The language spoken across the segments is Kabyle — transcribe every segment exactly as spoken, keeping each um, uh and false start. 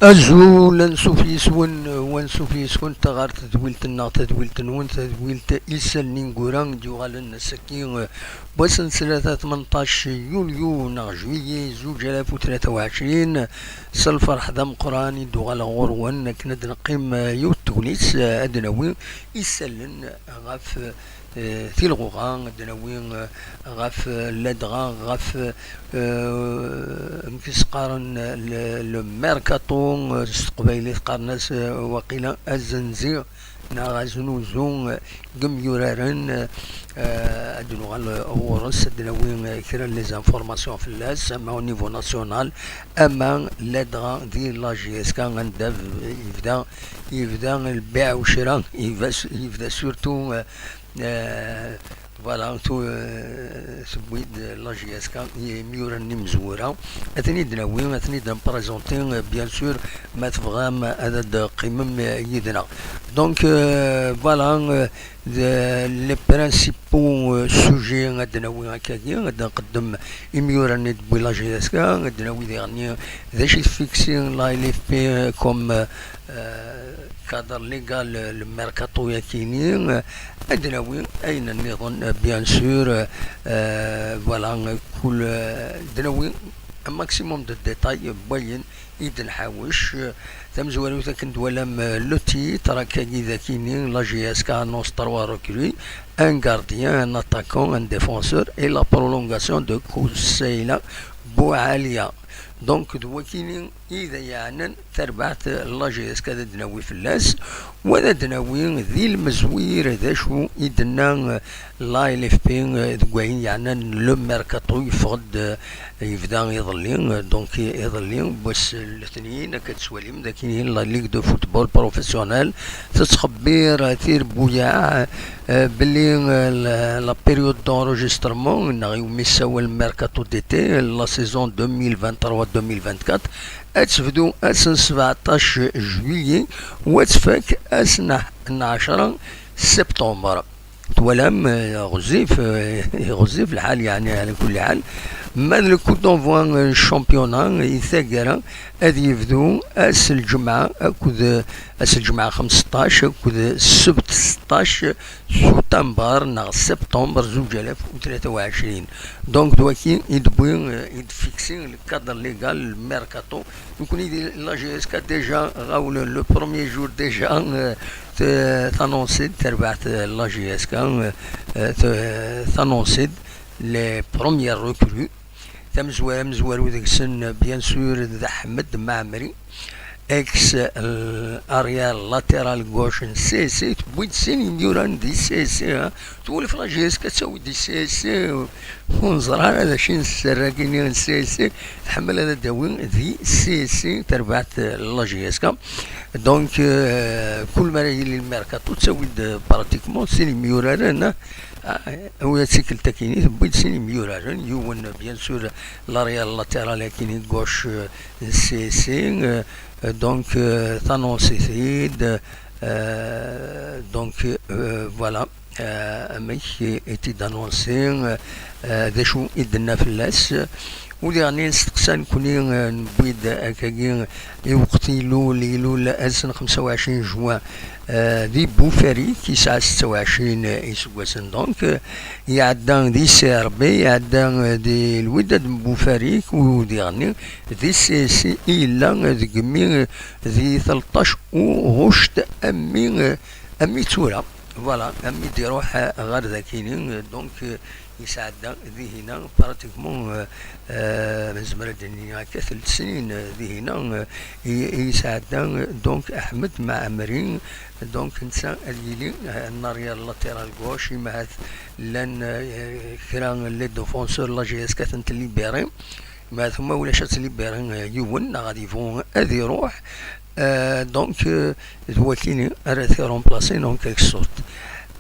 Azul, ansuf yes-wen, wansuf yes-went ɣer tedwilt-nneɣ, tadwilt-nwen, tadwilt Isallen Ineggura i d-yuɣalen ass-agi, wass n ttlata tmenṭac yulyu neɣ juillet zuǧ alaf u tlata u ɛecrin. S lferḥ d ameqqran i d-uɣaleɣ ɣur-wen akken ad d-neqqim yiwet tegnit, ad d-nawi isallen ɣef eh, tilɣuɣa, ad d-nawi, eh, ɣef, eh, ladɣa, ɣef, eh, amek i s-qqaren, eh, le, le mercato, eh, s teqbaylit qqaren-as, eh, waqila azenzi neɣ aznuzu, eh, n yemyuraren, eh, eh, ad d-nuɣal, eh, ɣur-s, ad d-nawi, eh, kra n les informations fell-as, ama au niveau national, ama ladɣa di la J S K anda b-, yebda, yebda lbiɛ u ccra, yebda s-, yebda surtout, eh, Eh, voilà, tu, eh, tewwi-d la J S K imyuran imezwura. Ad ten-id-nawi, ad ten-id-nprezenti, eh, bien sûr, ma tebɣam ad d-teqqimem, eh, yid-neɣ. Donc, eh, voilà, eh, de, les principaux, eh, sujets ad d-nawi akkagi, ad nqeddem imyuran i d-tewwi la J S K, ad d-nawi diɣenni d acu i tfiksi la L F P, eh, comme, eh, eh, cadre légal, eh, le mercato-yakini, eh, ad d-nawi ayen nniḍen, eh, bien sûr, eh, eh, voilà, eh, kul, eh, ad d-nawi un maximum de détails, eh, n wayen i d-nḥawec. Eh, tamezwarut akken twalam, eh, le titre, akkagi d akini, la J S K annonce trois recrues, un gardien, un attaquant, un défenseur et la prolongation de Kousseila Boualia. Donc, d wakini i d ay yeɛnan tarbaɛt n la J S K ad d-nawi fell-as, wa ad d-nawi di lmezwir d acu i d-tenna la L F P deg wayen yeɛnan le mercato, yeffeɣ-d, yebda iḍelli, donc iḍelli wass letnin, akka tettwalim d akken la Ligue de football professionnel tettxebbir tirebbuyaɛ, eh, belli, eh, la, la période d'enregistrement neɣ iwumi ssawal mercato d'été, la saison deux mille vingt-trois deux mille vingt-quatre, ad tebdu ass n sebɛeṭṭac juillet, wa ad tfak ass n, n ɛecra septembre. Twalam, eh, ɣezzif, eh, ɣezzif lḥal, yeɛni, ɛla kulli ḥal. Ma d le coup d'envoi n championnat i taggara, ad yebdu ass n lǧemɛa akked, ass n lǧemɛa xemseṭṭac akked ssebt seṭṭac septembre neɣ septembre zuǧ alaf u tlata u ɛecrin. Donc, d waki i d-wwi, eh, i d-fiksi le cadre légal, le mercato. Nekkni di la J S K déjà, ɣawlen le premier jour déjà, eh, t-, tanonsi-d terbaɛt, eh, la J S K, eh, eh, t-, tanonsi-d les premières recrues. Tamezwara, amezwaru deg-sen, bien sûr, d Ahmed Maɛmri, ex, eh, arrière latéral gauche n C S C, tewwi-d sin imyuran di C S C, ha. Twulef la J S K ad tawi di C S C, ur neẓri ara d acu i n sserra-agi n C S C, tḥemmel ad d-tawi di C S C, terbaɛt, eh, la J S K. Donc, eh, kul mi ara yili lmerkaṭu, ttawi-d, eh, pratiquement sin imyuraren, ah, ah, awi tikkelt akkin, tewwi-d sin imyuraren, yiwen, bien sûr, l'arrière latéral akkin gauche, eh, n C S C, eh, donc, eh, tanonsi-t-id, eh, donc, eh, voilà, eh, amek i, i t-id-anonsi, eh, eh, d acu i d-tenna fell-as. U diɣen nesteqsa nekkni, eh, newwi-d akkagi i weqt ilul, ilul ass n xemsa u ɛecrin juin, eh, di Bufarik, yesɛa setta u ɛecrin iseggasen, donc, eh, iɛedda di C R B, iɛedda, eh, di Lwidad n Bufarik, u diɣen di C S C i yella, eh, deg mi, eh, di tleṭṭac u ɣuct, am mi, eh, am mi tura. Voilà, am mi d-iruḥ, eh, ɣer dakini, eh, donc, eh, yesɛedda dihina, pratiquement, euh, euh, nezmer ad d-nini akka, telt snin, euh, dihina, euh, i, i yesɛedda, euh, donc, Ahmed Maɛmri, donc, netta ad yili, euh, en arrière latéral gauche, imahat llan, euh, kra n les défenseurs, la J S K ad ten-libéri, imahat ma ulac ad libéri, euh, yiwen, neɣ ad yebɣu ad iruḥ, Euh, donc, euh, d wakini ara t-iremplasi, donc, en quelque sorte.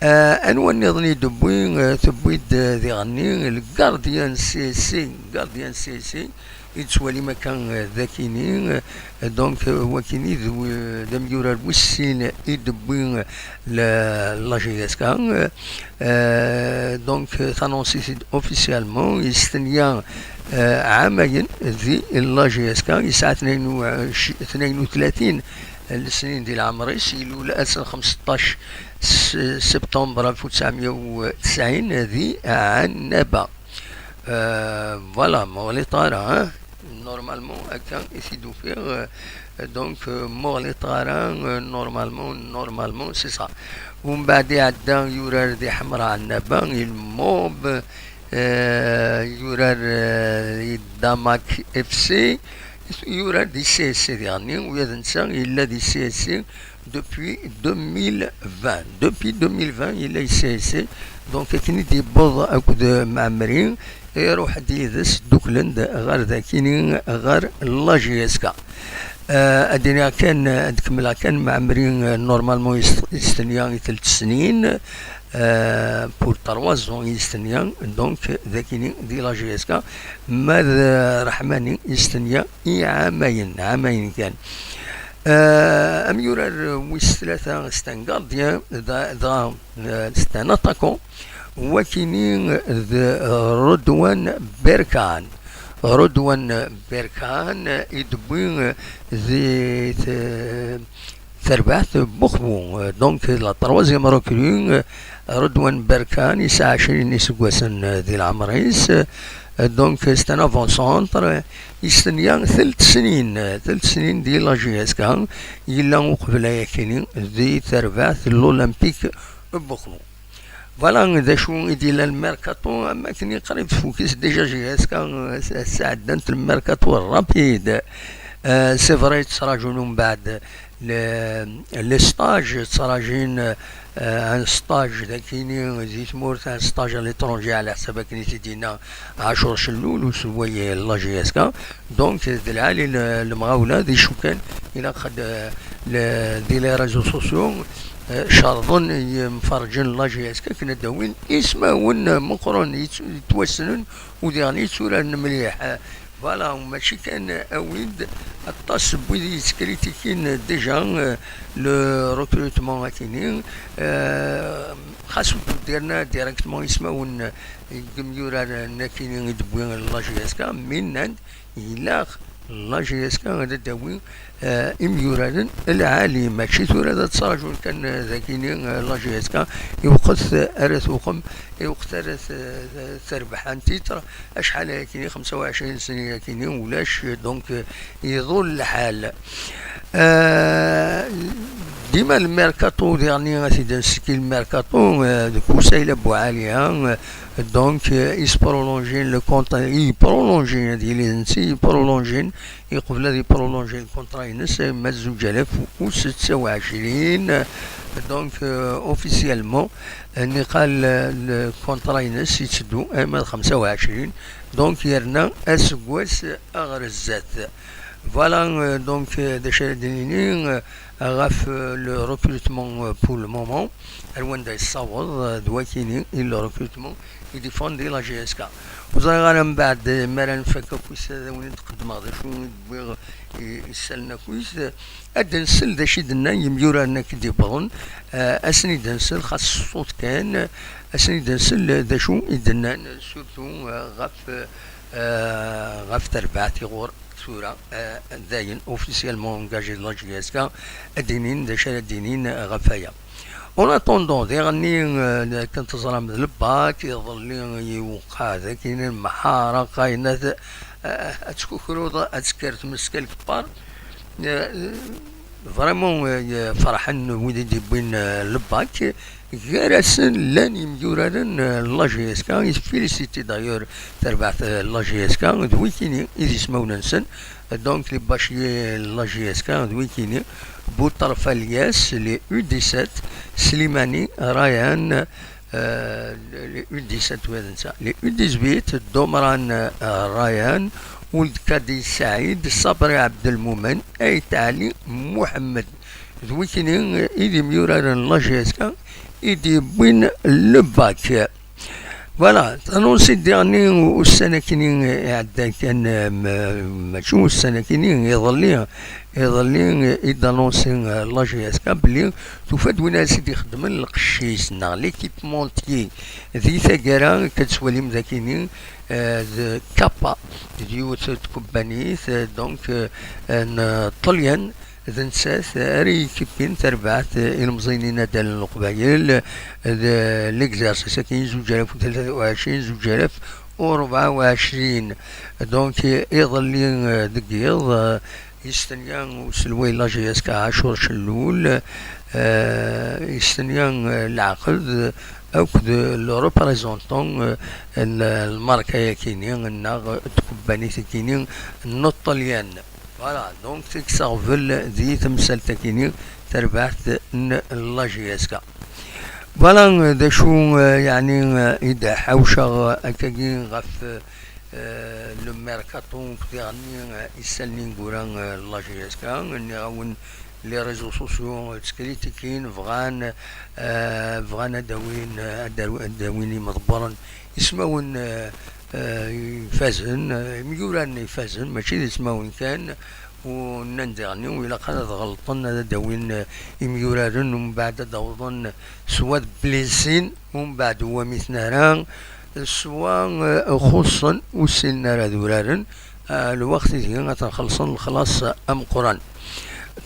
Euh, anwa nniḍen i d-tewwi, euh, tewwi-d, euh, diɣenni, le gardien C S C, gardien C S C, i d-tettwalim akka, euh, d akini, euh, donc, euh, wakini d, euh, d amyurar wis sin i d-tewwi, euh, la, la J S K, euh, euh, donc, euh, tanonsi-t-id officiellement, yestenya eh, ɛamayen di la J S K, yesɛa tnayen u-, c-, tnayen u tlatin n lesnin di leɛmer-is, ilul ass n xmesṭac s-, septembre alef u tesɛemya u tesɛin di Ɛennaba. Euh, voilà, ma ɣliṭ ara, hein. Normalement, akka i t-id-ufiɣ, euh, donc, euh, ma ɣliṭ ara, euh, normalement, normalement, c'est ça. Umbeɛd iɛedda yurar di Ḥemra Ɛennaba, il Mob, euh, yurar, euh, i Damak F C, yurar di C S C diɣenni, ula d netta yella di C S C depuis deux mille vingt. Depuis deux mille vingt, yella di C S C. Donc, akken i d-yewweḍ akked Mɛemmri, iruḥ-d yid-s, dduklen-d ɣer dakini, ɣer la J S K. Euh, ad iniɣ kan, ad kemmleɣ kan, Mɛemmri, euh, normalement, yest-, yestenya i telt snin, euh, pour trois ans, yestenya, donc, dakini, di la J S K, ma d Raḥmani, yestenya i ɛamayen, ɛamayen kan. Euh, amyurar wis tlata, c'est un gardien, dɣa, dɣa, euh, c'est un attaquant, wakini d Redouane Berkane. Redouane Berkane, i d-wwi di t-, terbaɛt n Buxbu. Donc, la troisième recrue, Redouane Berkane, yesɛa ɛecrin iseggasen di leɛmer-is. Donc, c'est un avant-centre. Yestenya telt snin, telt snin di la J S K. Yella uqbel ayakini di terbaɛt n l'Olympique n Buxbu. Voilà d acu i d-yella lmerkaṭu, am akken i qrib tfukis déjà J S K, euh, s-, sɛeddant lmerkaṭu rapide. Euh, c'est vrai, ttraǧun umbeɛd le, le stage, ttraǧin, euh, un stage dakini di tmurt, un stage à l'étranger, ɛla ḥsab akken i t-id-yenna Ɛacur Cellul, usewway n la J S K. Donc, d lɛali n lemɣawla, d acu kan, ilaq ad, le, di les réseaux sociaux, euh, cerḍen yimferrǧen n la J S K akken ad d-awin ismawen meqqren yett-, yettwassnen u diɣen yetturaren mliḥ. Euh, voilà, mačči kan, awin-d aṭas n wid yettkritikin déjà, euh, le recrutement akini, euh, xas ur d-uddiren ara directement ismawen n yimyuraren akini i d-tewwi la J S K, mi nnan-d ilaq la J S K ad d-tawi, euh, imyuraren lɛali, mačči tura ad ttraǧun kan, euh, dakini, euh, la J S K, iwqet ara tuqem, iwqet ara t-, terbeḥ un titre, acḥal ayakini, xemsa u ɛecrin snin ayakini, ulac, donc, euh, iḍul lḥal. Euh, dima lmerkaṭu, diɣenni ad t-id-nsekki lmerkaṭu, euh, deg usayl Abu Ɛali, hein, euh, donc, euh, i s-prolongin le contrat, i prolongin, ad yili d netta i prolongin, iqbel ad iprolongi lkuntra-ines arma d zuǧ alaf u setta u ɛecrin. Donc, euh, officiellement, euh, niqal, euh, lkuntra-ines yetteddu arma d xemsa u ɛecrin. Donc, yerna aseggas aɣer zdat. Voilà, euh, donc, euh, d acu ara d-nini, euh, ɣef, euh, le recrutement, euh, pour le moment, ar wanda yessaweḍ, euh, d wakini i le recrutement i d-iffɣen di la J S K. Ur ẓriɣ ara mbeɛd, euh, mi ara nfak akkit, ad awen-d-qeddmeɣ d acu i d-wwiɣ i, i isallen akkit. Ad d-nsel d acu i d-nnan yimyuraren akk i d-yewwḍen, euh, ad sen-id-nsel xas ṣṣut kan, ad sen-id-nsel d acu i d-nnan, surtout, euh, ɣef, euh, ɣef terbaɛt i ɣur tura, euh, dayen, officiellement engagé de la J S K, ad d-inin d acu ara d-inin ɣef waya. En attendant, diɣenni, euh, akken teẓram d lebak, iḍelli iwqeɛ dagi lmḥareq, ayen ad, euh, ad tkukruḍ, ad tekker tmes quelque part. Euh, vraiment, euh, ferḥen wid i d-yewwin, euh, lebak. Gar-asen llan yimyuraren, euh, n la J S K, i féliciter d'ailleurs terbaɛt, euh, n la J S K, d wikini i d ismawen-nsen. Donc, les bacheliers n la J S K, d wikini, Boutarfa Elias, les U dix-sept, Slimani, Ryan, euh, les U dix-sept, ouais, c'est ça, les U dix-huit, Domran, euh, Ryan, Ould Kadi Saïd, Sabri Abdelmoumen, Ait Ali Mohamed. D wikini i d imyuraren n la J S K i d-yewwin le bac. Voilà, tanunsi-nni ussan akkenni iɛeddan kan, eh, ma-, mačči ussan akkenni, iḍelli, iḍelli i d-anunsi, eh, la J S K belli tufa-d win ara s-id-ixeddmen lqecc-is neɣ l'équipementier di taggara, akka tettwalim d akkenni, eh, d Kappa, d yiwet n tkebbanit, eh, donc, eh, n Ṭṭelyan, d nettat ara yekkippin tarbaɛt ilemẓiyen n yinaddalen n Leqbayel, d l'exercice-agi zuǧ alaf u tlata u ɛecrin, zuǧ alaf u rebɛa u ɛecrin. Donc, iḍelli, eh, deg yiḍ, eh, yestenya uselway n la J S K Ɛacur Cellul, eh, yestenya, eh, leɛqed akked le représentant, eh, n lmarka-yakini, neɣ tkebbanit-akini n Ṭṭelyan. Voilà, donc tekkes aɣbel di temsalt-akini, tarbaɛt n la J S K. Voilà, d acu, eh, yeɛni, eh, i d-ḥawceɣ, eh, akkagi ɣef, eh, le mercato, diɣenni, eh, isallen ineggura, eh, la J S K, nniɣ-awen les réseaux sociaux, eh, ttkritikun, bɣan, eh, bɣan ad d-awin, eh, ad d-aw-, ad d-awin imḍebbren ismawen, eh, eh, ifazen, eh, imyuraren ifazen, mačči d ismawen kan, u nnan diɣenni, u ilaq ad ɣelṭen, ad d-awin, eh, imyuraren, u mbeɛd ad d-awḍen s wa d blessin, u mbeɛd ur wamiten ara, s wa, eh, xuṣṣen, ur ssinen ara ad uraren, eh, lweqt ideg ad ten-xellṣen lexlaṣ ameqqran.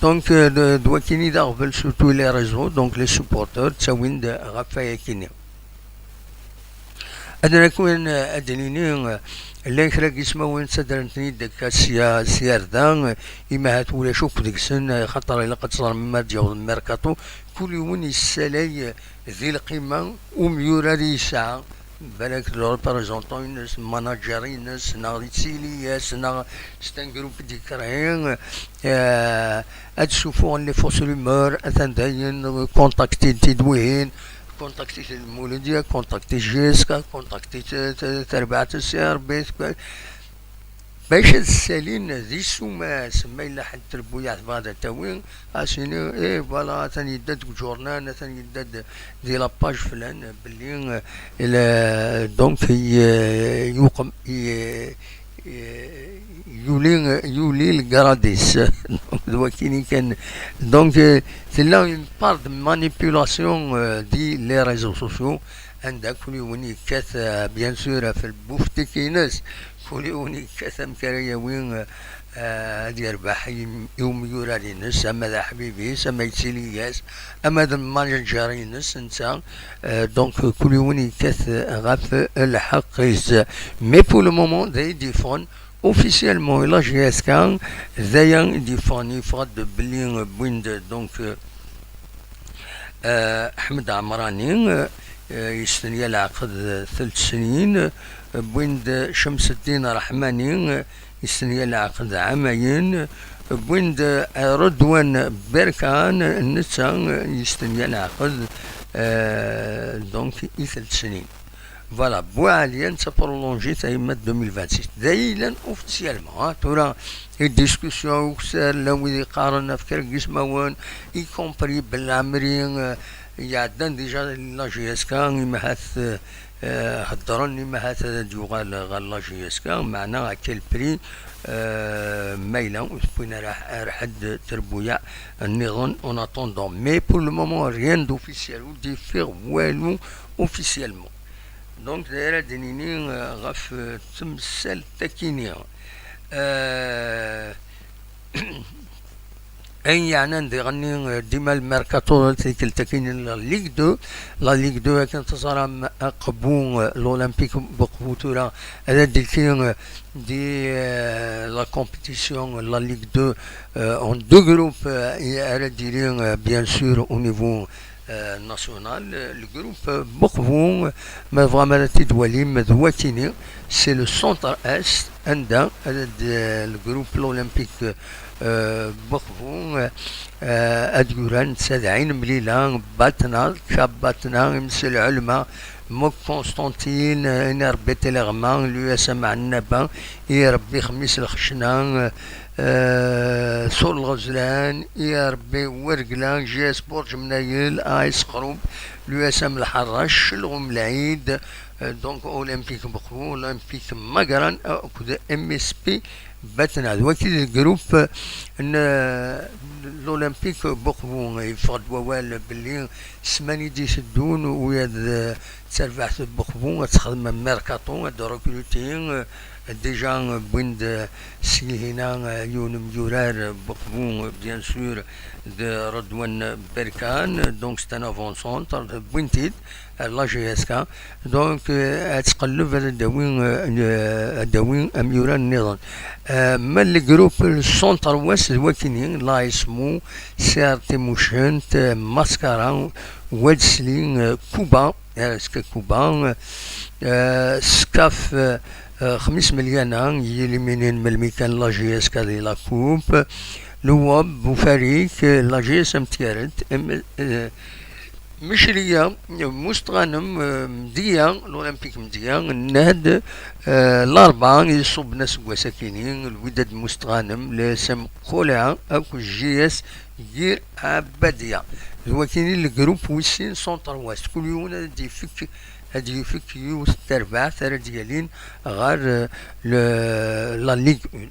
Donc, eh, d, d wakini d aɣbel, surtout les réseaux, donc les supporters, ttawin-d ɣef wayakini. Ad nakun, eh, ad d-nini, eh, llan kra n yismawen ttadren-ten-id akka sya, sya ar da, eh, imahat ulac akk deg-sen, eh, xaṭer ilaq ad teẓrem mi ara d-yaweḍ lmerkaṭu, kul yiwen yessalay, eh, di lqima umyurar i yesɛa, balak d le représentant-ines, manager-ines, neɣ d tili-as, neɣ c'est un groupe di créé, eh, ad d-ssufuɣen les fausses rumeurs, atan dayen, contacti-t-id wihin, contacti-t Lmuludya, contacti-t J S K, contacti-t, eh, t-, tarbaɛt n C R B, bac ad ssalin di ssuma-s, ma yella ḥedd trebbuyaɛt tebɣa ad tawi, ad s-ini, eh, voilà, atan yedda-d deg uǧurnan, atan yedda-d di la page flan, belli, eh, la, donc, y-, yuqem, y-, y-, yuli, yuli lgrad-is. Donc, d wakini kan. Donc, eh, tella une part de manipulation, eh, di les réseaux sociaux, anda kul yiwen yekkat, eh, bien sûr, ɣef lbuftik-ines, kul yiwen yekkat amek ara yawi, eh, ad yerbeḥ i, i umyurar-ines, ama d aḥbib-is, ama yettili-yas, ama d manager-ines netta. Eh, donc, kul yiwen yekkat, eh, ɣef lḥeqq-is. Mais pour le moment, d ay d-yeffɣen officiellement i la J S K, d aya i d-yeffɣen, yeffeɣ-d belli wwin-d, donc, eh, Eh, Ḥmed Ɛemrani, eh, yestenya leɛqed telt snin, eh, wwin-d Cemseddin Ṛeḥmani, eh, yestenya leɛqed ɛamayen, eh, wwin-d, eh, Redwan Berkan, netta, eh, yestenya leɛqed, eh, donc, i telt snin. Voilà, Boualian d taprolonjit a yemma d deux mille vingt-six. D ayen yellan officiellement, ha, tura, les discussions ukessar, llan wid yeqqaren ɣef kra n yismawen, y compris Belɛemri, eh, iɛeddan déjà la J S K, imahat, eh, heddren, imahat ad d-yuɣal ɣer la J S K, meɛna à quel prix, eh, ma yella ur tewwin ara, ara ḥedd trebbuyaɛ nniḍen en attendant. Mais pour le moment, rien d'officiel, ur d-yeffiɣ walu officiellement. Donc, d ara d-nini, eh, ɣef, eh, temsalt-akini. Eh, ayen yeɛnan diɣenni, eh, dima lmerkato, tikkelt-akini n la Ligue deux. La Ligue deux, akken teẓram, Aqbu, eh, l'Olympique Beqbu tura, ad d-ilki, eh, di, eh, la compétition, la Ligue deux, eh, en deux groupes, eh, ara d-yili, eh, bien sûr, au niveau eh, national, eh, le groupe, eh, Beqbu, eh, ma tebɣam ad t-id-twalim, d wakini, c'est le centre-est, anda, eh, d, eh, le groupe l'Olympique, eh, Beqbu, eh, eh, ad yuran netta d Ɛin Mlila, Batna, Kab Batna, Imsil Ɛelma, Mok Constantine, eh, N R B Tileɣma, l'U S M Ɛennaba, i Rebbi Xmis Lxecna, eh, eh, Sur Lɣezlan, I R B Wergla, G S Burǧ Mnayel, A S Xrub, l'U S M Lḥerrac, Lɣum Lɛid, Donc Olympique Boqbu, Olympique Magaran akked M S P Batna. D wagi d lgrup n l'Olympique Boqbu. Yeffeɣ-d wawal belli ssmana i d-iteddun, u ad, eh, d tarbaɛt n Boqbu ad texdem mercato, ad recruter, eh, déjà wwin-d, eh, seg Lhina, eh, yiwen n yemyurar Boqbu, bien sûr, d Redwan Berkan, donc c'est un avant-centre, wwin-t-id, eh, la J S K. Donc, eh, ad tqelleb ad d-tawi, eh, ad d-tawi amyurar nniḍen. Eh, ma lgrup n centre ouest d wakini, l'A S Mou, C R T Mucent, eh, Mascara, Wellesley, eh, Kuba, eh, S K Kuba, eh, Skaf, eh, eh, Xmis Melyana, i éliminer melmi kan la J S K di la coupe, Lewwab, Bufarik, eh, la J S M Tiaret, em-, eh, Mecliya, Mustɣanem, eh, Mdiya, l'Olympique Mdiya, Nnad, eh, Larebɛa i iṣubben aseggas akini, Lwidad Mustɣanem, l'A S M Qulɛa akked J S Gir Ɛebadiya. D wakini lgrup wis sin, centre ouest. Kul yiwen ad d-ifek, ad d-ifek yiwet n terbaɛt ara d-yalin ɣer, eh, le-, la Ligue un.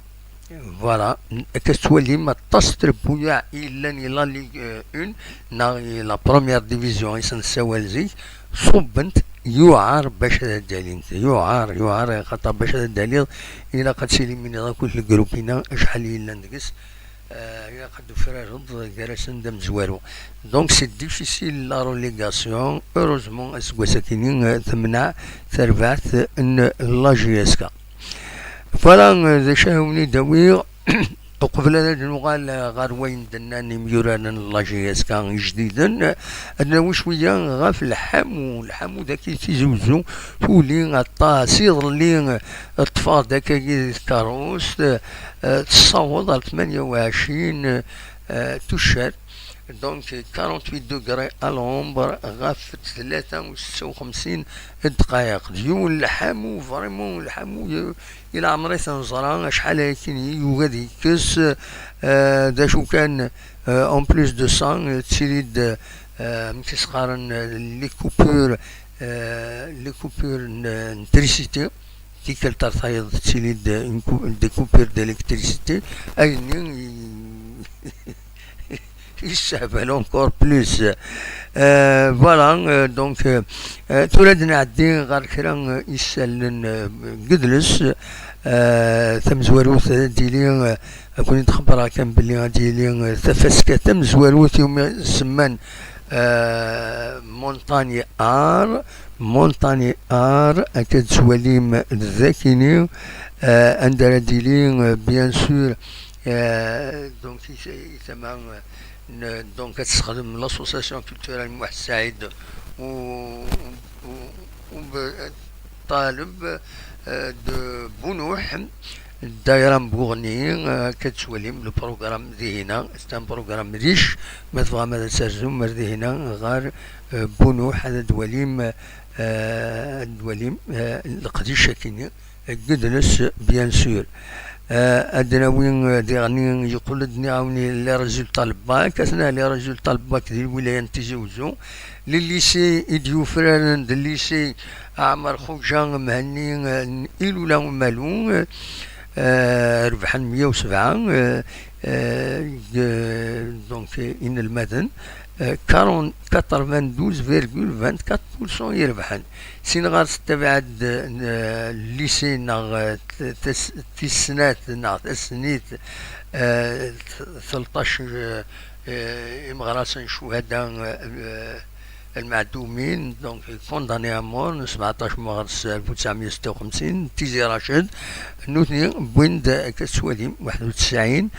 Voilà, akka tettwalim aṭas n trebbuyaɛ i yellan i la Ligue un, neɣ i la première division i s-nessawal zik, ṣubbent, yuɛer bac ad d-alint, yuɛer, yuɛer, xaṭer bac ad d-taliḍ ilaq ad tiliminiḍ akk lgrup-ina acḥal i yellan deg-s, eh, ilaq ad d-tufrareḍ gar-asen d amezwaru. Donc c'est difficile la relégation, heureusement aseggas-akini, eh, temneɛ terbaɛt n la J S K. Voilà, eh, d acu ara wen-id-awiɣ. Uqbel ad d-nuɣal, eh, ɣer wayen d-nnan imyuraren n la J S K ijdiden, eh, ad nawi cwiya ɣef lḥamu. Lḥamu dagi Tizi Uzzu tuli aṭas. Iḍelli, eh, ṭṭfeɣ-d akkagi di tkeṛṛust, eh, tessaweḍ ar tmanya u ɛecrin, eh, tuccar. Donc, quarante-huit degrés à l'ombre ɣef tlata u setta u xemsin dqayeq. D yiwen lḥamu, vraiment lḥamu, i leɛmer i t-neẓra, acḥal ayakini yugi ad yekkes, eh, d acu kan, eh, en plus de ça, eh, ttili-d, eh, amek i s-qqaren, eh, les coupures, eh, les coupures n, n trisiti, tikkelt ar tayeḍ ttili-d une cou-, des coupures d'électricité, ayenni i, yessehbal encore plus. Euh, voilà, euh, donc, euh, euh, tura ad nɛeddi ɣer kra, euh, isallen, euh, n yidles, euh, tamezwarut ad d-tili, euh, ad ken-id-xebbreɣ kan belli ad d-yili, euh, tafaska tamezwarut iwumi semman, euh, Montagne Art, Montagne Art, akka d-tettwalim d akini, euh, anda ara d-yili, euh, bien sûr, euh, donc, i, i tama, euh, n-, donc, ad tessexdem l'association culturelle Moḥ Saɛid u, u, u, u, ṭaleb, euh, de Bunuḥ, dayra n Buɣni, euh, akka d-tettwalim le programme dihina, c'est un programme riche, ma tebɣam ad terzum ar dihina ɣer, euh, Bunuḥ, ad d-twalim, euh, ad d-twalim, euh, leqdic akini. Deg yidles, bien sûr. Euh, ad d-nawi, euh, diɣen, yeqqel-d, nniɣ-awen, les résultats n le bac. Atna les résultats n le bac di lwilaya n Tizi Uzzu. Le lycée i d-yufraren d lycée Ɛmer Xuja Mhenni, euh, n Ilula Umalu, euh, rebḥen meyya u sebɛa, euh, euh, deg, donc, inelmaden, euh, quarante, quatre-vingt-douze virgule vingt-quatre pour cent i rebḥen. Sin ɣer tettabiɛet n, euh, lycée neɣ, euh, t-, tas-, tis snat neɣ tasnit, euh, t-, tleṭṭac, euh, euh, imeɣrasen ccuhada, euh, lmeɛdumin, donc condamnés à mort, n sbeɛṭac Meɣres alef u tesɛemya u setta u xemsin, Tizi Raced, nutni wwin-d, akka tettwalim, waḥed u tesɛin,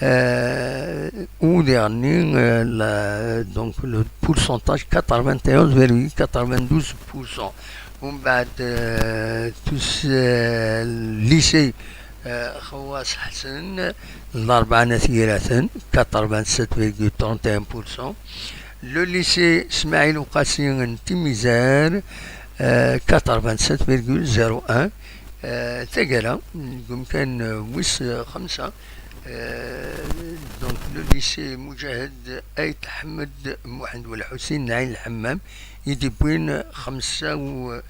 euh, u diɣenni, euh, la, donc le pourcentage quatre-vingt-onze virgule quatre-vingt-douze pour cent. Umbeɛd, euh, tus-, euh, lycée, euh, Xewwas Ḥsen, Larebɛa n At Yiraten, quatre-vingt-sept virgule trente et un pour cent. Le lycée Smaɛil Uqasi n Timizar, euh, quatre-vingt-sept virgule zéro un. Euh, taggara, deg umkan, euh, wis, euh, xemsa, euh, donc le lycée Mujahid Ayt Ḥmed Muḥend Welḥusin n Ɛin Lḥemmam, i d-iwwin xemsa u,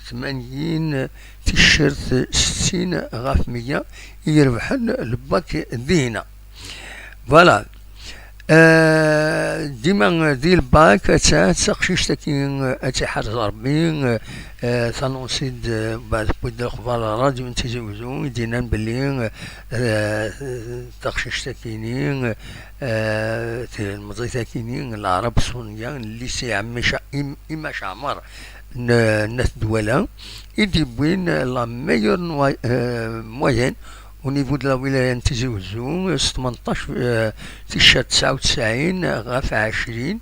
tmanyin ticcert settin ɣef meyya i irebḥen le bac dinna. Voilà. Euh, dima di le bac, atta taqcict-agi, ad tt-iḥrez Rebbi, euh, tanunsi-d, euh, bah, tewwi-d lexbar ɣer ṛṛadyu n Tizi Wezzu, i d-yennan belli, euh, taqcict-agi-ni, euh, tlemẓit-agi-ni, Leɛrab Sonia, n lycée Ɛemmi Ca-, Im-, Imac Ɛmer, n, n At Dwala, i d-yewwin la meilleure noi-, euh, moyenne au niveau de la wilaya n Tizi Wezzu, s tmenṭac, euh, ticcert tesɛa u tesɛin ɣef ɛecrin.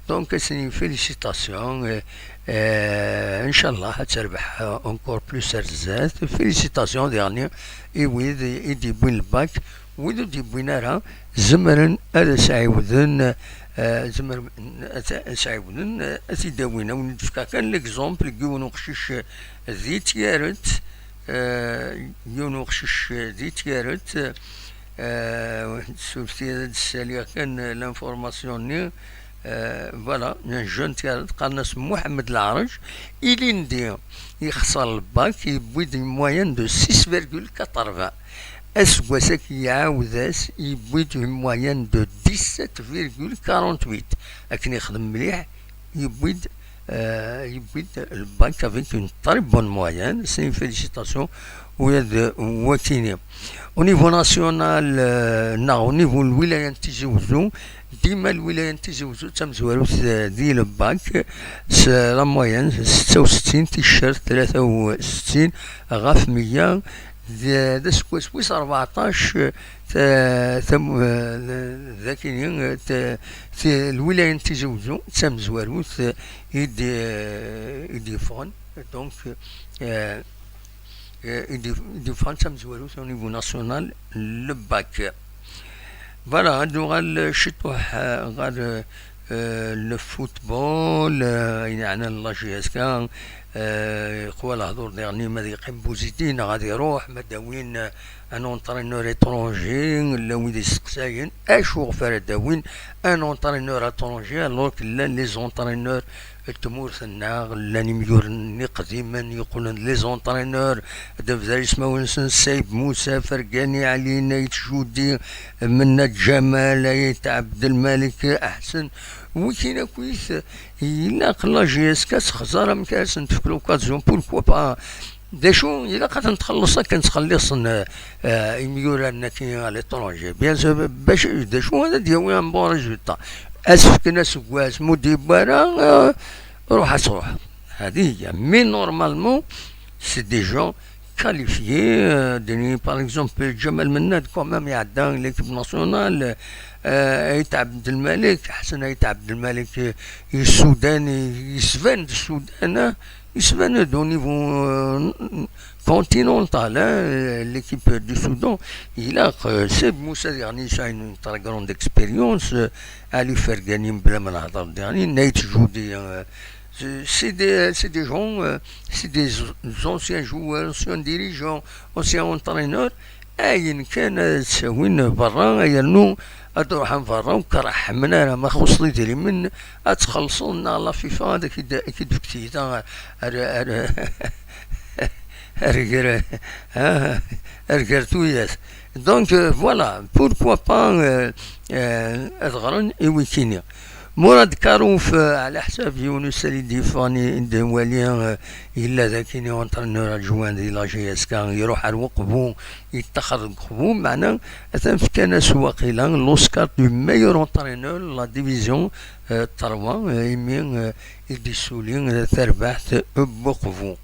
Donc, c'est une félicitation. Euh, euh, Inch'Allah, ad terbeḥ, euh, encore plus ar zdat. Félicitations, dernier. I wid i d-yewwin le bac, wid ur d-yewwin ara, zemren ad as-ɛiwden, eh, zemren ad as-ɛiwden, eh, ad t-id-awin. Ad wen-d-fkeɣ kan l'exemple n yiwen uqcic di Tyaret, eh, yiwen uqcic di Tyaret, eh, surti ad d-ssaliɣ kan l'information-nni, eh, voilà, un jeune Tyaret, qqaren-as Muḥemmed Leɛrej, ilindi yexṣer le bac, yewwi-d une moyenne de six virgule quatre-vingts. Aseggas-agi iɛawed-as, yewwi-d une moyenne de dix-sept virgule quarante-huit. Akken yexdem mliḥ, yewwi-d, euh, yewwi-d le bac avec une très bonne moyenne. C'est une félicitation. Ula d wakini. Au niveau national, euh, neɣ au niveau n lwilaya n Tizi Wezzu, dima lwilaya n Tizi Wezzu d tamezwarut, euh, di le bac, s la moyenne setta u settin ticcert tlata u settin ɣef meyya. D, d aseggas wis rbeɛṭac, eh, ta-, tam-, eh, d akini, eh, ta-, ti-, lwilaya n Tizi Wezzu d tamezwarut, eh, i d-, eh, i d-yeffɣen. Donc, eh, eh, i d-, i d-yeffɣen d tamezwarut au niveau national, le bac. Voilà, ad nuɣal ciṭuḥ, eh, ɣer, eh, eh, le football, eh, ayen yeɛnan la J S K, eh, yeqwa lehdur diɣen ma ad yeqqim Buzidi neɣ ad iruḥ, ma ad awin, eh, un entraîneur étranger, llan wid yesteqsayen acu ɣef ara d-awin un entraîneur étranger, alors que llan les entraîneurs n tmurt-nneɣ, llan imyuren iqdimen yeqqlen d les entraîneurs, ad nebder ismawen-nsen, Sayb Musa, Fergani, Ali, Nayt Judi, Mennad Ǧamal, Ayt Ɛebdelmalek, Ḥsen, wikin akkit, ilaq la J S K ad texẓer amek ara sen-tefk l'occasion, pourquoi pas. D acu, ilaq ad ten-txelleṣ akken ttxelliṣen, eh, eh, imyurar-nni à l'étranger. Bien sûr, bac, d acu ara d-yawi un bon résultat. Ad s-fken aseggas, ma ur d-yewwi ara, eh, ruḥ ad truḥ. Hadi hiya. Mais normalement, c'est des gens qualifiés, euh, d-nini, par exemple, Ǧamal Mennad, quand même, iɛedda l'équipe nationale, euh, Ayt Ɛebdelmalek, Ḥsen Ayt Ɛebdelmalek, euh, yessudan, yesban-d Ssudan, hein, yesban-d au niveau, euh, continental, hein, l'équipe du Soudan. Ilaq, euh, Sayb Musa, diɣen, yesɛa une très grande expérience, euh, Ali Fergani, mebla ma nehder, diɣen, Nayt Judi, euh, c'est, c'est des, c'est des gens, euh, c'est des anciens joueurs, anciens dirigeants, anciens entraîneurs. Ayen kan ad ttawin berra, yernu ad ruḥen berra, ur k-reḥmen ara, ma txuṣṣeḍ idrimen, ad txellṣeḍ, neɣ la FIFA ad k-id-, ad k-id-tefk tyita ar, ar, ar gar, ah, ar gar tuyat. Donc, euh, voilà, pourquoi pas, euh, euh, ad ɣren i wikini. Murad Karouf, euh, ɛla ḥsab yiwen usali d-yeffɣen i d-nwali, euh, yella d akini entraîneur adjoint di la J S K, iruḥ ar Uqbu, yettaxer deg Uqbu, meɛna atan fkan-as waqila l'Oscar du meilleur entraîneur la division, euh, trois, euh, imi, euh, i d-issuli, euh, tarbaɛt n Uqbu.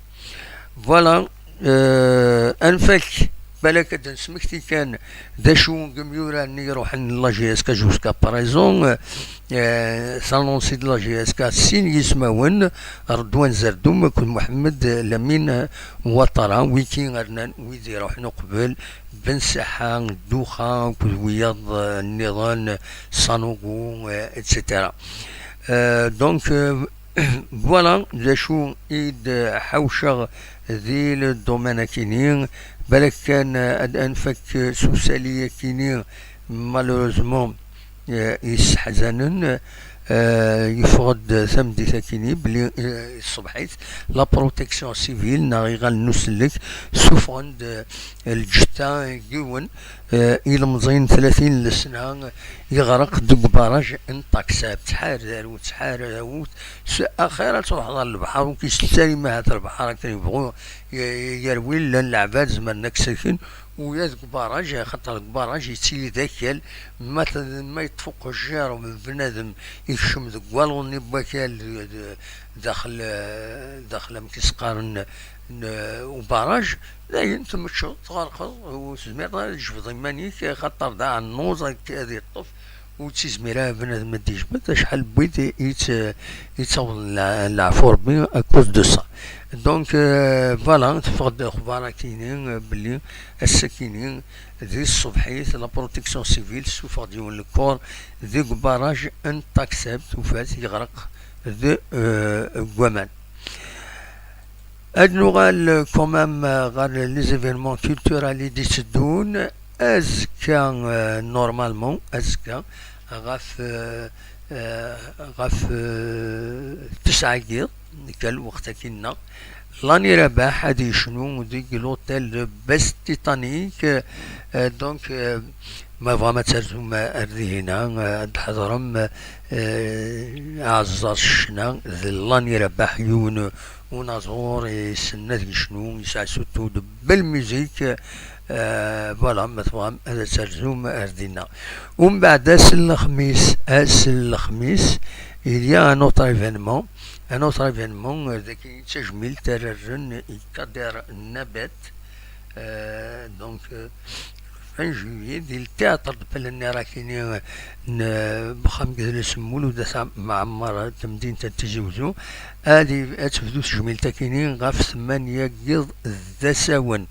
Voilà, euh, ad nfak, balak ad d-nesmekti kan d acu n yimyurar-nni iruḥen la J S K jusqu'à présent, euh, euh, s'annonce-d la J S K sin yismawen, Redwan Zerdum akked Mohamed Lamine Ouattara, wiki rnan wid iruḥen uqbel, Ben Saha, Duxa, akked wiyaḍ, euh, nniḍen, Sanogo, euh, et cetera. Euh, donc, euh, Voilà d acu i d-ḥawceɣ di le domaine akini. Balak kan ad, ad nfak s usali akini, malheureusement, eh, yesseḥzanen. Eh, yeffeɣ-d tameddit akkin belli, eh, ṣṣbeḥ-it, la protection civile neɣ iɣallen n usellek ssufɣen-d, eh, lǧetta n yiwen, eh, ilemẓi n tlatin n lesna, yeɣreq deg ubaraj n Taksab. Tḥar darut, tḥar awut, s-, axir ad truḥeḍ ɣer lebḥer, ur k-yettali ma ahat lebḥer akken yebɣu, y-, yerwi llan leɛbad zemren ad k-sellken, u ya deg ubaraj, axaṭer deg ubaraj yettili d akal, ma t-, ma yeṭṭef uqejjir n bnadem ikcem deg waluḍ-nni n wakal d-, d-, daxel, daxel amek i s-qqaren, n ubaraj, dayen tmeččeḍ, tɣerqeḍ, ur tezmireḍ ara ad tjebdeḍ iman-ik, axaṭer d aɛennuẓ ad, ad yeṭṭef, ur ttizmir ara bnadem ad d-yejbed, acḥal n wid i tt-, i ttawḍen le-, leɛfu Rebbi à cause de ça. Donc, euh, voilà, teffeɣ-d lexbar akini, euh, belli ass-akini, di tṣebḥit, la protection civile tessufeɣ-d yiwen le corps deg ubaraj n Taksab, tufa-t yeɣreq d, euh, waman. Ad nuɣal quand même ɣer les événements culturels i d-itteddun. Azekka, euh, normalement, azekka, ɣef, euh, euh, ɣef, euh, tesɛa n yiḍ, nekka lweqt akkin-nneɣ, Lani Rabaḥ ad yecnu deg l'hôtel de Best Titanic. Euh, donc, euh, ma tebɣam ad terzum ar dihina, euh, ad d-tḥeḍrem, euh, aɛeẓẓer s ccna d Lani Rabaḥ, yiwen unaẓur yessen ad yecnu, yesɛa surtout de belle musique. Euh, voilà, ma tebɣam ad terzum ar dinna. Umbeɛd ass n lexmis, ass n lexmis, il y a un autre événement, un autre événement, euh, dagi d tajmilt ara rren i Kader Nabat, euh, donc, euh, vingt juillet, di le théâtre de Palaner akini, euh, n, euh, uxxam n yidles n Mulud At Mɛemmer, tamdint n Tizi Wezzu, ad i-, ad tebdu tejmilt akini ɣef tmanya n yiḍ d asawen.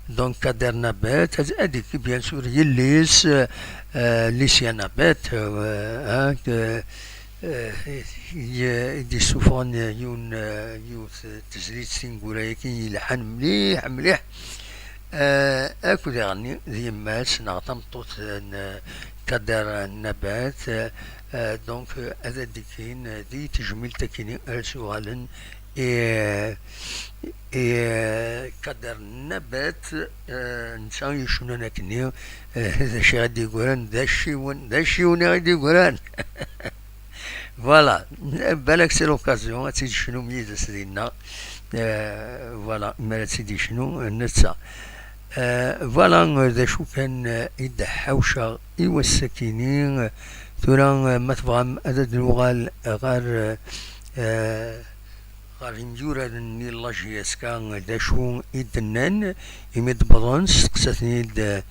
Donc, Kader Nabat, ad, ad yekki, bien sûr, yelli-s, euh, euh, Lucia Nabat, euh, hein, que, euh, i, i d-yessufɣen yiwen, euh, yiwet n tezlit tineggura-agi yelḥan mliḥ, mliḥ. Euh, akked iɣenni d yemma-s neɣ tameṭṭut n Kader Nabat, euh, euh, donc, euh, ad d-kkin di tejmilt akini ara s-yuɣalen i, i Kader Nabat, euh, netta yecnan akkenni, euh, d acu i d-yeggran, d aciwen, d aciwen i d-yeggran. Voilà, balak c'est l'occasion ad tt-id-tecnum yid-s dinna. Euh, voilà, mi ara tt-id-yecnu netta. Euh, voilà, euh, d acu kan, euh, i d-ḥawceɣ i wass-akini. Tura, euh, ma tebɣam ad d-nuɣal ɣer, euh, euh, ɣer yimyuraren-nni n la J S K, d acu i d-nnan imi d-wwḍen, testeqsa-ten-id, euh,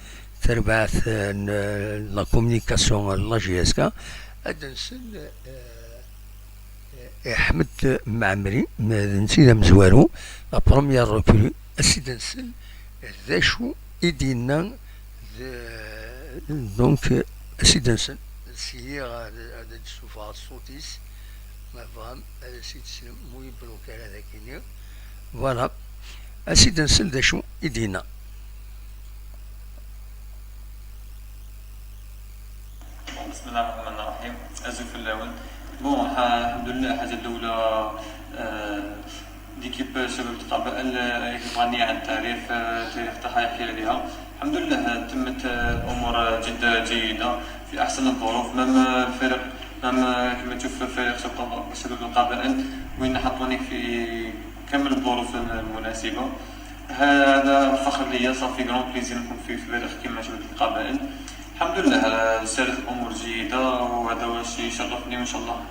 terbaɛt, euh, n, euh, la communication n la J S K, ad d-nsel, euh, i Ḥmed Mɛemmri, d netta i d amezwaru, la première recrue, ad s-id-nsel d acu i d-yenna, d, donc, ad s-id-nsel, syiɣ ad, ad d-ssufɣeɣ ṣṣut-is, ma tebɣam ad as-id-teslem, mu yebloki ara dagi-nni. Voilà, ad s-id-nsel d acu i d-yenna. بسم الله الرحمن الرحيم. أزول فلاون. Bon, ح-، الحمد لله، حاجة الأولى، آه، ليكيب شباب القبائل، آه، يبغى نية عن التاريخ، آه، التاريخ تاعها يحكي عليها. الحمد لله، آه، تمت، آه، أمور، آه، جد جيدة في أحسن الظروف. مام، آه، الفريق، مام، آه، كما تشوف فريق شباب، شباب القبائل وين حطوني في كامل الظروف المناسبة. هذا فخر ليا، صافي grand plaisir نكون في فريق كيما شباب القبائل. الحمد لله، آه، سارت الأمور جيدة، وهذا هو الشيء يشرفني، وإن شاء الله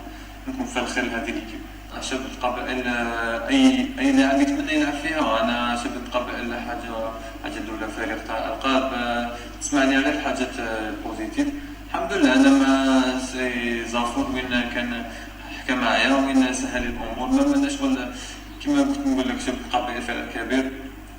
نكون في الخير لهذه ليكيب. شباب القبائل، آه، أي، أي لاعب يتمنى يلعب فيها. أنا شباب القبائل حاجة، حاجة الأولى فريق تاع ألقاب، آه، تسمعني عليه في حاجات، آه، positif. الحمد لله، أنا ما سي زافور وين كان حكى معايا، وين سهل الأمور. ما، ما شغل كيما كنت نقول لك، شباب القبائل فريق كبير،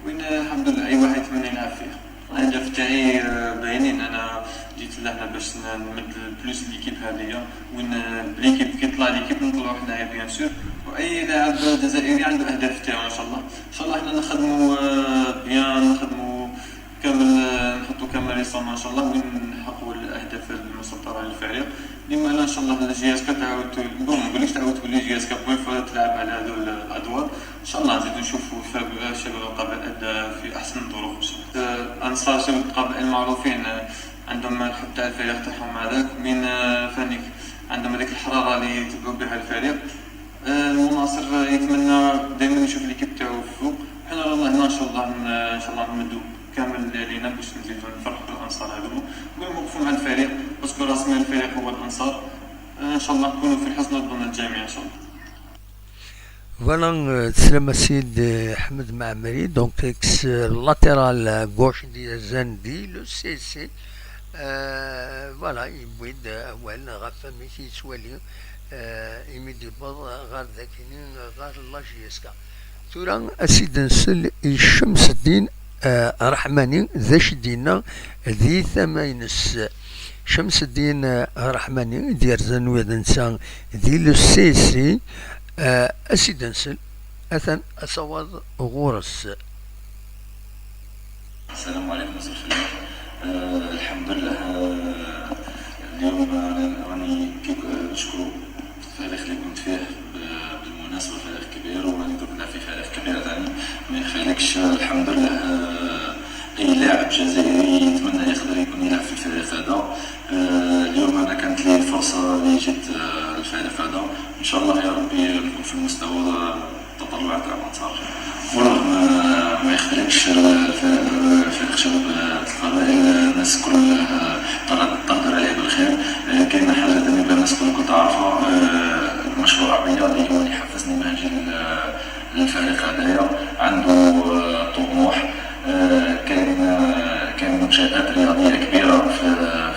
وين الحمد لله أي واحد يتمنى يلعب فيها. الهدف تاعي، آه، باينين. أنا جيت لهنا باش ن-، نمد plus ليكيب هذه، وين، آه، ليكيب كي تطلع ليكيب نطلعوا حنايا bien sûr. وأي لاعب جزائري عنده أهداف تاعو إن شاء الله. إن شاء الله حنا نخدموا، آه، bien، نخدموا كامل، آه، نحطوا كمال يسرنا ان شاء الله وين نحققوا الاهداف المسطره للفريق. لما لا ان شاء الله لا جي اس كا تعاود تول- بون ما نقولكش تعاود تولي جي اس كا بوين فور تلعب على هذو الادوار. ان شاء الله نزيدوا نشوفوا شباب شباب القبائل في احسن الظروف ان شاء الله. آه، انصار شباب القبائل معروفين، آه، عندهم الحب تاع الفريق تاعهم هذاك من آه، فانيك عندهم هذيك الحراره اللي يتبعوا بها الفريق. آه، المناصر يتمنى دائما يشوف ليكيب تاعو فوق. حنا رانا هنا ان شاء الله ن- ان شاء الله نمدوا كامل اللي علينا باش نزيدوا نفرحوا بالانصار هذوما ونوقفوا مع الفريق، باسكو راس مال الفريق هو الانصار. آه، ان شاء الله نكونوا في حسن الظن الجميع ان شاء الله. Voilà, euh, teslam a Sid, euh, Ahmed Maamri, donc ex-latéral gauche d-yerzan di le C S C. Euh, voilà, yewwi-d awal ɣef wamek yettwali, euh, imi d-yewweḍ ɣer dakini, ɣer la J S K. Tura ad s-id-nsel i Cemseddin, euh, Raḥmani, d acu i d-yenna di tama-ines. Cemseddin, euh, Raḥmani, i d-yerzan ula d netta di le C S C, euh, ad s-id-nsel, atan asawaḍ ɣur-s. السلام عليكم مساء الخير. آه، الحمد لله. آه، اليوم أنا راني كيف نشكر الفريق اللي كنت فيه، ب- بالمناسبة فريق كبير، وراني درت نلعب في فريق كبير ثاني. ما يخفيلكش، آه، الحمد لله. آه، أي لاعب جزائري يتمنى يقدر يكون يلعب في الفريق هذا. آه، اليوم أنا كانت لي فرصة اللي جيت، آه، الفريق هذا. إن شاء الله يا ربي نكون في المستوى، آه، التطلعات تاع الأنصار. والله ما، ما يخفيلكش، آه، ف- آه، فريق شباب، آه، القبائل، آه، الناس كل، آه، تهدر عليه بالخير. آه، كاينة حاجة ثانية بغيت الناس كل كنت عارفة، آه، المشروع الرياضي هو اللي حفزني باه نجي لل- للفريق هذايا. عنده، آه، طموح. آه، كاين، آه، كاين منشآت رياضية كبيرة في،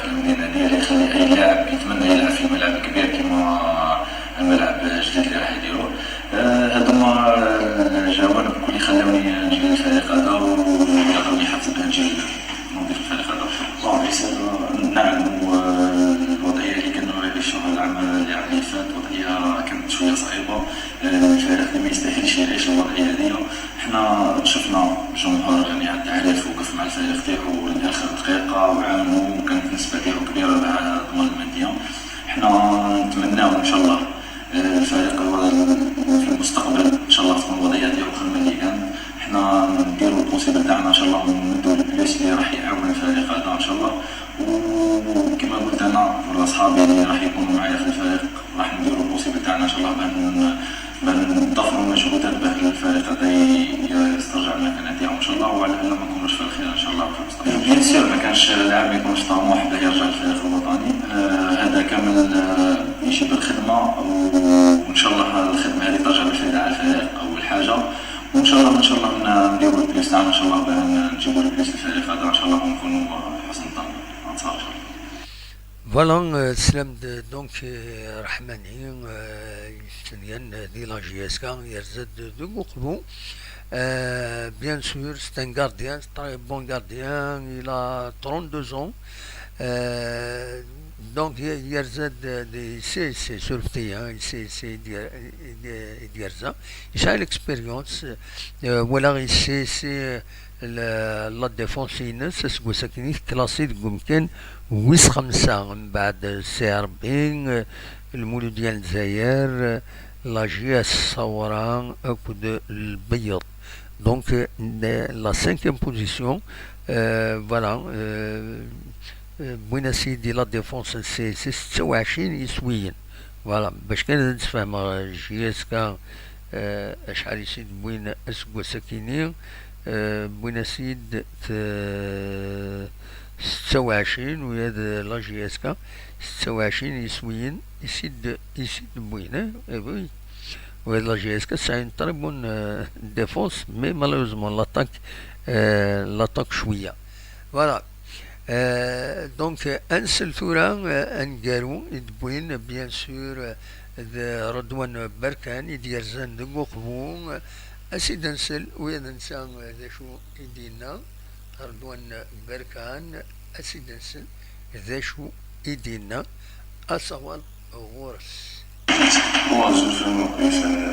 في المدينة هذه اللي يخلي أي لاعب يتمنى يلعب في ملعب كبير كيما الملعب الجديد اللي راح يديروه. آه، هذوما الجوانب الكل خلاوني نجي للفريق هذا ويعطوني حافز باه نجي نوظف الفريق هذا. بون، بيان سور، نعم، والوضعية اللي كانوا يعيشوها العام اللي عام اللي فات وضعية كانت شوية صعيبة. آه، الفريق اللي ما يستاهلش يعيش الوضعية هذه. حنا شفنا الجمهور يعني على التعريف وقف مع الفريق تاعو لآخر دقيقة وعاونو، وكانت النسبة تاعو كبيرة مع ضمان المندية. حنا نتمناو إن شاء الله، آه، الفريق هو في المستقبل إن شاء الله تكون الوضعية ديالو خير من اللي كان. حنا نديرو البوسيبل تاعنا إن شاء الله ونمدو البلوس اللي راح يعاون الفريق هذا إن شاء الله. وكما قلت أنا ولا صحابي اللي راح يكونوا معايا في الفريق راح نديرو البوسيبل تاعنا إن شاء الله باه ن- باه نضافرو مجهودات باه الفريق هذا ي- يسترجع المكانة تاعو إن شاء الله، وعلى ألا ما نكونوش في الخير إن شاء الله في المستقبل. بيان سور ما كانش لاعب ما يكونش طموح باه يرجع للفريق الوطني. آه، هذا كامل، آه، يجي بالخدمة، وإن شاء الله الخدمة هذه ترجع بالفائدة على الفريق أول حاجة. وإن شاء الله إن شاء الله ن- نديرو البلوس تاعنا إن شاء الله باه نجيبو البلوس للفريق هذا إن شاء الله ونكونوا حسن الظن. إن شاء الله. Voilà, euh, teslam-d, donc, euh, Rahmani, euh, yestenyan, euh, di la J S K, yerza-d deg uqbu. Euh, bien sûr, c'est un gardien, c'est un très bon gardien, il a trente-deux ans. Euh, donc, yerza-d, c'est, c'est sur le terrain, c'est, c'est, yerza. Il a l'expérience, euh, voilà, c'est, c'est, la, la défense-ines aseggas-agi classée deg umkan wis xemsa, mbeɛd Serbie, Lmuludya n Lezzayer, la J S Sawra akked Lbeyyeḍ. Donc, la cinquième position, euh, voilà, euh, euh, wwin-as-id la défense n S S, setta u ɛecrin iswiyen. Voilà, bac kan ad d-sfehmeɣ J S K, euh, acḥal i s-id-wwin aseggas-akini, euh, wwin-as-id t-, setta u ɛecrin, ula d la J S K, setta u ɛecrin iswiyen i s-id-, i s-id-wwin, eh? Eh oui. Ula d la J S K tesɛa une très bonne, euh, défense, mais malheureusement l'attaque, euh, l'attaque cwiya. Voilà. Euh, donc, ad nsel tura, euh, aneggaru i d-wwin, bien sûr, euh, d Redwan Berkan, i d-yerzan deg uqbu. Ad s-id-nsel, ula d netta, euh, d acu i d-yenna Redwan Berkan, ad s-id-nsel d acu i d-yenna, asawaḍ ɣur-s. Bonjour, je m'appelle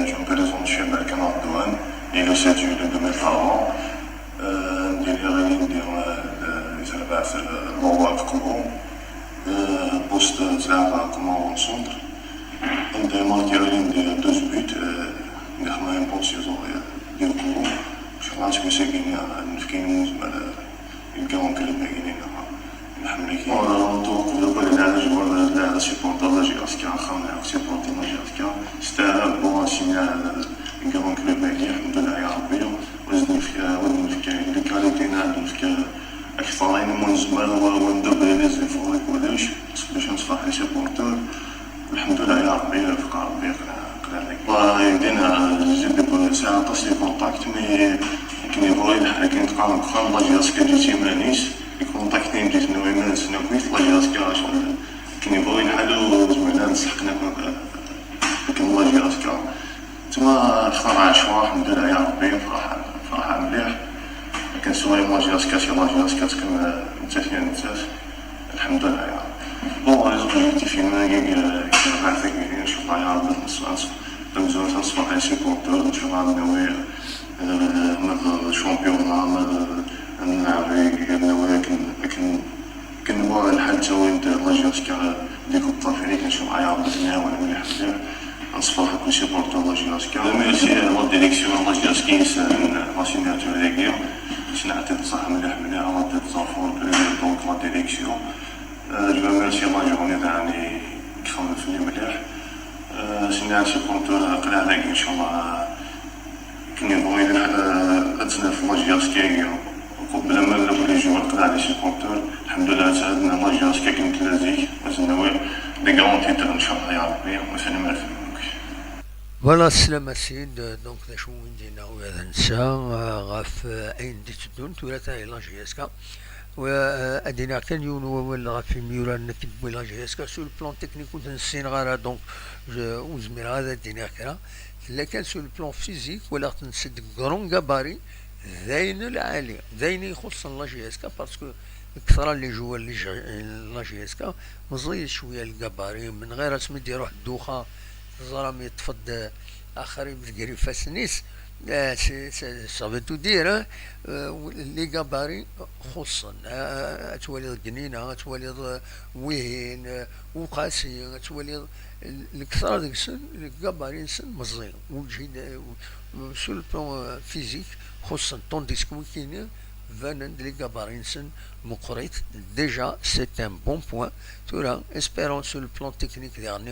Jean-Pierre Jean-Michel Berkan Abdouane, né le sept juillet deux mille trois. Euh, ندير غير ندير، آه، les arbaɛ Poste, tlaɛba comme avant-centre. Anda marqué l'une des deux buts, euh, il a un bon saison, euh, des euros. Je pense que c'est bien, euh, nous qui nous, euh, une grande club, euh, نحملك. Voilà, donc, le bal, là, je vois, là, là, supporter la J S K, خلينا supporter la J S K. C'était un bon signal, euh, une grande club, euh، الحمد لله يا ربي. وزد نفكا، وزد نفكا، les qualités، نعرف نفكا أكثر، يعني، من زمان، و-، وندوب les efforts، وكلش، باش نصفح les supporters. الحمد لله يا ربي، وفق ربي، قلع، قلع لك. والله يدينا، زيد ساعة تصلي contact، mais كني بغي الحال، كنت قام بخام، لا جي اس كي جيتي مانيس، يكونتاكتيني، جيت نوي ما نسنا كويس، لا جي اس كي شغل. كني بغي الحال، وزعما نسحقنا كنت لا جي اس كي. تما خرج شوار، الحمد لله يا ربي، فرحان، فرحان مليح. لكن سوا لا جي اس كي، سي لا جي اس كي تكون نتاف، نتاف. الحمد لله يا رب. Bon، les objectifs، يعني، كي، كي نعرف، يعني، إن شاء الله يا رب، نص، نص، نزور، نصبح un supporter، إن شاء الله ناوي، آه، ماذا championnat، ماذا نلعب، ناوي، لكن، لكن كنوا الحال تا وين لا جي اس كي دي كوب دافريك، إن شاء الله يا رب نعاون مليح بزاف. نصفر حكم سيبورتور لا جي اس كي. ميرسي لا ديريكسيون لا جي اس كي، س-، لا سيناتور ديالي. سنعطي الصحة مليح مليح، لا ديت زافور، بريمير دونك لا ديريكسيون. آه، جو ميرسي لا جورني تاع اللي يخمم فيني مليح. آه، سنعطي سيبورتور قلع عليك إن شاء الله. كني بغي نتسنى في ماتش ديال سكايا قبل ما نبدا لي جوار، قلع لي سيبورتور. الحمد لله تعادلنا ماتش ديال سكايا كنت لازيك، وزناوي لي كرون تيتر ان شاء الله يا ربي، وثاني ما فهمكش. Voilà, السلام السيد. Donc, d acu i d-yenna uyaḍ-nsa, euh, ɣef, euh, ayen d-itteddun tura ta la J S K. Wa, euh, ad d-iniɣ kan yiwen wawal ɣef yimyura-nni i d-tewwi la J S K. Sur le plan technique, ur ten-ssineɣ ara, donc, je, ur zmireɣ ad d-iniɣ kra. Tella kan sur le plan physique, walaɣ-ten s de grand gabarit, d ayen lɛali, d ayen ixuṣṣen la J S K, parce que ktra les joueurs n la J S K meẓẓiyit cwiya le gabarit, من غير asmi d-iruḥ Doha, teẓram yeṭṭef-d axrib deg ifassen-is. Euh, c'est, c'est, ça veut tout dire, hein. Euh, les gabarits xuṣṣen. Euh, ad twaliḍ Gnina, ad twaliḍ, euh, wihin, euh, Uqasi, ad twaliḍ l-, lektra deg-sen, le gabarit-nsen meẓẓi. Ur ǧhid, euh, sur le plan, euh, physique, xuṣṣen. Tandis que wikini, banen-d les gabarits-nsen meqqrit. Déjà, c'est un bon point. Tura, espérons sur le plan technique daɣen,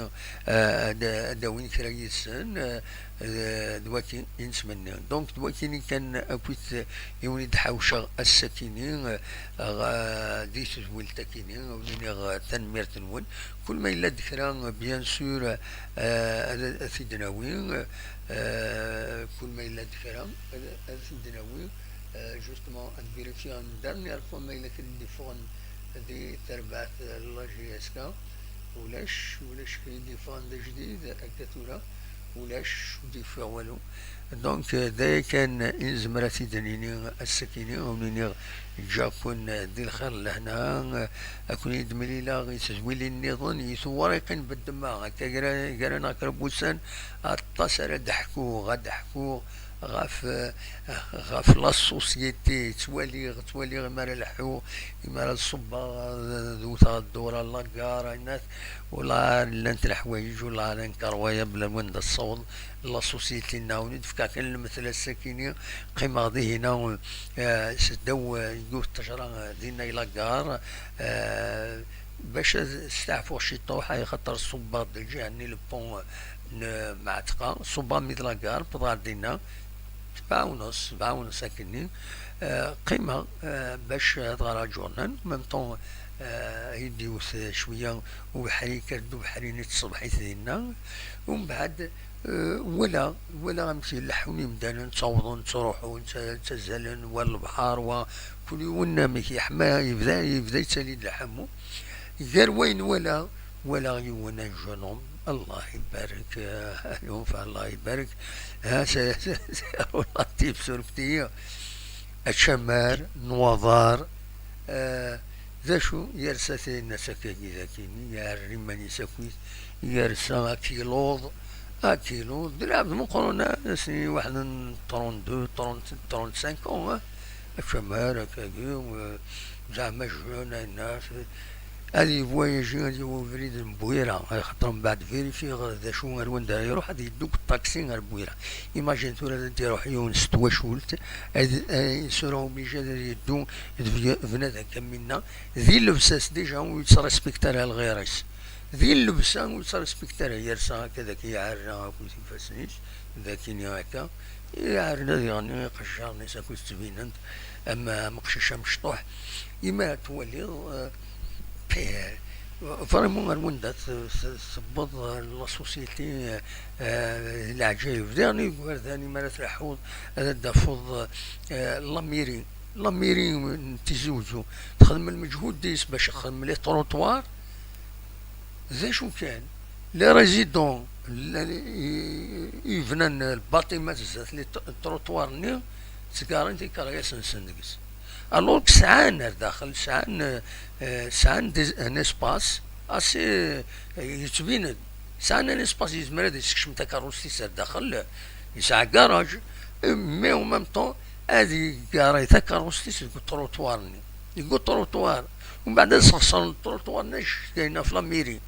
euh, ad, ad awin kra yid-sen, euh, d, d waki i nettmenni. Donc, d wakini kan akkit i wen-id-ḥawceɣ ass-akini, euh, ɣ-, di tedwilt-akini, a wen-iniɣ, euh, tanemmirt-nwen. Kul ma yella-d kra, bien sûr, euh, ad, ad t-id-nawi, euh, kul ma yella-d kra, ad, ad t-id-nawi. Euh, justement, ad vérifier un dernier fois ma yella kra d-iffɣen di terbaɛt, euh, la J S K. Ulac, ulac kra d-iffɣen d ajdid akka tura. Ulac, ur d-yeffiɣ walu. Donc, euh, d aya kan i nezmer ad t-id-nini ass-akini, ad wen-iniɣ ǧǧiɣ-ken, euh, di lxir d lehna, euh, ad ken-id-mlileɣ i tedwilin nniḍen, i tewriqin beddemma, akka gar-, gar-aneɣ kra n wussan, aṭas ara d-ḥkuɣ, ad d-ḥkuɣ ɣef, eh, ɣef la société, ttwaliɣ, ttwaliɣ imi ara leḥḥuɣ, imi ara ṣubbeɣ, eh, d wteɣ ddura, la gare, ayennat, wala llant leḥwayeǧ, wala incroyable wanda tessaweḍ la société-nneɣ. Ur d-fkeɣ kan lemtel ass-akini, qqimeɣ dihina, eh, seddaw, eh, yiwet ttejra, eh, dinna i la gare, eh, bac ad steɛfuɣ ciṭuḥ, ay xaṭer ṣubbeɣ-d lǧiha-nni, le pont n Mɛetqa, ṣubbeɣ mi d la gare, wwḍeɣ ɣer dinna, sebɛa u nus, sebɛa u nus akkenni, eh, qqimeɣ, eh, bac ad ɣreɣ le journal, en même temps, eh, ay d-iwet cwiya ubeḥri, yekker-d ubeḥri-nni n tṣebḥit dinna, umbeɛd, eh, walaɣ, walaɣ amek leḥḥun yimdanen, ttawḍen, ttruḥun, tta-, ttazzalen, war lebḥer, wa, kul yiwen amek yeḥma, yebda, yebda yettali-d lḥamu. Gar wayen walaɣ, walaɣ yiwen, un jeune homme, Allah ibarek, eh, Alunfa, Allah ibarek. Ha, c'est, c'est, c'est relatif, surfti. Acamar, nwaḍar, eh, d acu, yersa tayennat akkagi d akini, yerra iman-is akkit, yersa akiluḍ, akiluḍ, d lɛebd meqqren, ah, ass-nni waḥed n trente-deux, trente, trente-cinq ans, ah. Acamar, akkagi, eh, zeɛma jeune, ayennat, Ad yebwayaji, ad yawi ubrid n Bwira, axaṭer mbeɛd vérifier d acu ar wanda ara iruḥ, ad yeddu deg ṭaksi ar Bwira. Imagine tura ad d-iruḥ yiwen s twacult, ad, eh, il sera obligé ad yeddu d bnadem am winna. Di llebsa-s déjà ur yettrespekti ara lɣir-is. Di llebsa ur yettrespekti ara, yersa akka daki iɛerra akked ifassen-is, dakini akka, iɛerra diɣen iqejjaren-is akked ttbinen-d am, am uqcic amecṭuḥ. Imi ara twaliḍ, eh, pih, vraiment ar wanda t-, t-, tewweḍ, eh, la société, eh, eh, d leɛǧayeb. Diɣen igerdan imi ara tleḥḥuḍ ad d-tafeḍ, eh, la mairie, la mairie n Tizi Uzzu texdem lmeǧhud-is bac texdem les trottoirs. D acu kan, les résidents, llan i, i yebnan lbaṭimat zdat les t-, trottoirs-nni, ttgarin tikeryasin-nsen deg-s. Alors que sɛan ar daxel, sɛan, eh, sɛan des, un espace assez, eh, yettbin-d. Sɛan un espace yezmer ad yessekcem takeṛṛust-is ar daxel, yesɛa garage, mais en même temps ad yeggaray takeṛṛust-is deg utrottoir-nni. Deg utrottoir. Umbeɛd ad sxeṣren trottoir-nni, ad cektayen ɣef la mairie.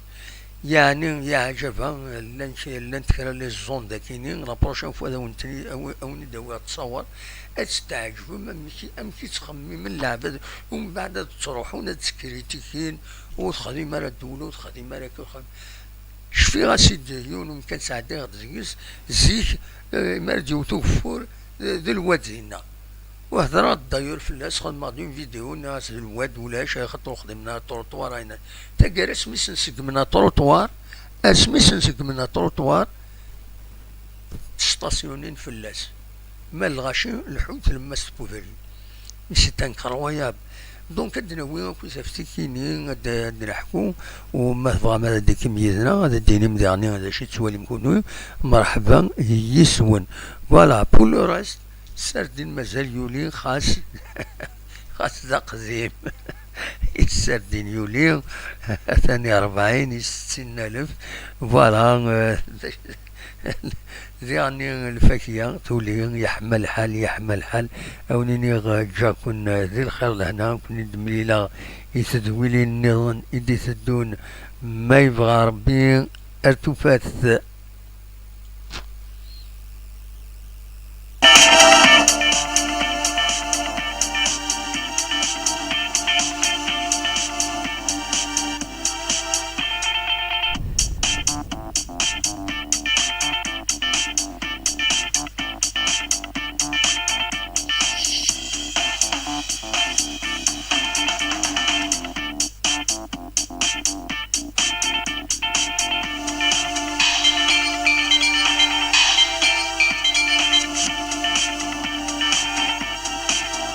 Yeɛni, yeɛǧaba, llant, llant kra les zones dakini, la prochaine fois ad awen-ten-, awi-, ad wen-id-awiɣ ttṣawer, ad testeɛǧbem amek, amek i ttxemmimen leɛbad, umbeɛd ad ttruḥun ad ttkritikun, ur texdim ara ddewla, ur texdim ara akka, ur texdim. Cfiɣ-as-id yiwen umkan sɛeddayeɣ-d deg-s, zik, eh, mi ara d-yewwet ugeffur, eh, d lwad dinna. Ur hedreɣ-d d'ailleurs fell-as, xedmeɣ-d une vidéo, nniɣ-as d lwad ulac, axaṭer ur xdimen ara trottoir, ayen. Taggara asmi sen-seggmen atrottoir, asmi sen-seggmen atrottoir, ttestasyunin fell-as. Ma lɣaci, lḥut lemmas tpuvrin. Mais c'est incroyable. Donc, ad d-nawi akk isaftikini, ad d-, ad d-neḥku, u ma tebɣam ad d-tekim yid-neɣ, ad d-tinim diɣen d acu i tettwalim kunwi, merḥba yis-wen. Voilà, pour le reste, Sardin mazal yuli, xas, xas d aqdim. Sardin yuli, atan i rebɛin, i settin alef. Voilà, euh, diɣen lfakya tuli, yeḥma lḥal, yeḥma lḥal. Ad wen-iniɣ, eh, ǧǧaken, eh, di lxir lehna, ad ken-id-mlileɣ i tedwilin nniḍen i d-iteddun, ma yebɣa Rebbi, ar tufat.